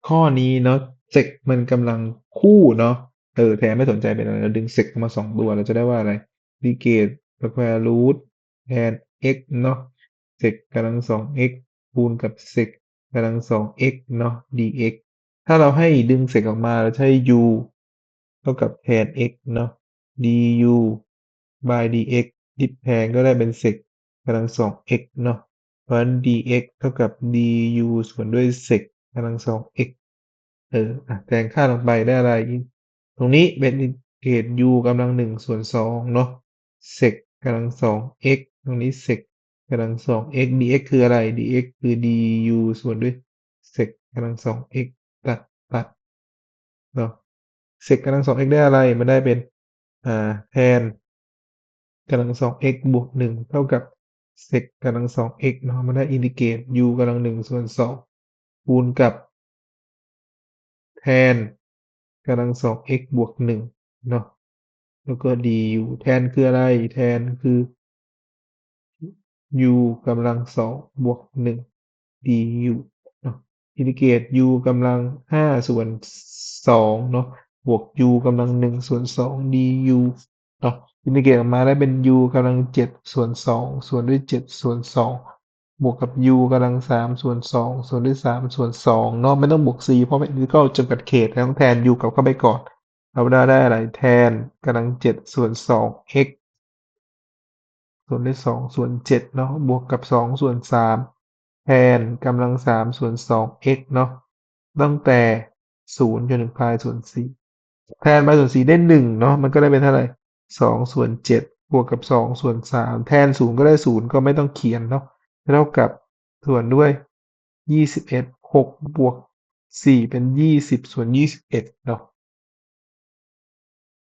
ຂໍ້ນີ້ເນາະ sec ມັນກຳລັງຄູ່ເນາະ ເອີ ແທນໄມ່ສົນໃຈເປັນອະໄລ ລະດຶງ sec ມາສອງຕົວ ລະຈະໄດ້ວ່າອະໄລ negate square root ແທນ x ເນາະ sec ກຳລັງສອງ x ຄູນກັບ sec ກຳລັງສອງ x ເນາະ dx ຖ້າເຮົາໃຫ້ດຶງ sec ອອກມາ ລະໃຊ້ u ເທົ່າກັບແທນ x ເນາະ du by dx ຕິດແທນກໍໄດ້ເປັນ sec ກຳລັງສອງ x ເນາະ ເພາະນັ້ນ dx ເທົ່າກັບ du ສ່ວນດ້ວຍ sec ກຳລັງສອງ x ເອີ ອະ ແທນຄ່າລົງໄປໄດ້ອະໄລ ຕົງນີ້ເປັນອິນທິເກຣດ u ກຳລັງໜຶ່ງສ່ວນສອງເນາະ sec ກຳລັງສອງ x ຕົງນີ້ sec ກຳລັງສອງ x dx ຄືອະໄລ? dx ຄື du ສ່ວນດ້ວຍ sec ກຳລັງສອງ x ຕັດ ຕັດເນາະ sec ກຳລັງສອງ x ໄດ້ອະໄລ? ມັນໄດ້ເປັນ ອາ ແທນກຳລັງສອງ x ບວກໜຶ່ງ ເທົ່າກັບ sec ກຳລັງສອງ x ເນາະ ມັນໄດ້ອິນທິເກຣດ u ກຳລັງໜຶ່ງສ່ວນສອງ ຄູນກັບ ແທນກຳລັງສອງ x ບວກໜຶ່ງເນາະ ແລ້ວກໍ du ແທນຄືອະໄລ? ແທນຄື u ກຳລັງສອງບວກໜຶ່ງ du ເນາະ ອິນທິເກຣດ u ກຳລັງຫ້າສ່ວນສອງເນາະ ບວກ u ກຳລັງໜຶ່ງສ່ວນສອງ du ເນາະ ອິນທິເກຣດອອກມາໄດ້ເປັນ u ກຳລັງເຈັດສ່ວນສອງ ສ່ວນດ້ວຍເຈັດສ່ວນສອງ ບວກກັບ u ກຳລັງສາມສ່ວນສອງ ສ່ວນດ້ວຍສາມສ່ວນສອງເນາະ ແມ່ນຕ້ອງບວກສີ່ ເພາະເປັນອິນທິເກຣນຈຳກັດເຂດ ແລ້ວຕ້ອງແທນ u ກັບເຂົ້າໄປກ່ອນ ເອົາໄດ້ ໄດ້ອະໄລ? ແທນກຳລັງເຈັດສ່ວນສອງ x ສ່ວນດ້ວຍສອງສ່ວນເຈັດເນາະ ບວກກັບສອງສ່ວນສາມ ແທນກຳລັງສາມສ່ວນສອງ x ເນາະ ຕັ້ງແຕ່ສູນຈົນເຖິງ pi ສ່ວນສີ່ ແທນ pi ສ່ວນສີ່ໄດ້ໜຶ່ງເນາະ ມັນກໍໄດ້ເປັນເທົ່າໃດ? ສອງສ່ວນເຈັດ ບວກກັບສອງສ່ວນສາມ ແທນສູນກໍໄດ້ສູນ ກໍໄມ່ຕ້ອງຂຽນເນາະ ເທົ່າກັບ ສ່ວນດ້ວຍ ຊາວເອັດ ຫົກບວກສີ່ເປັນຊາວເອັດ ສ່ວນຊາວເອັດເນາະ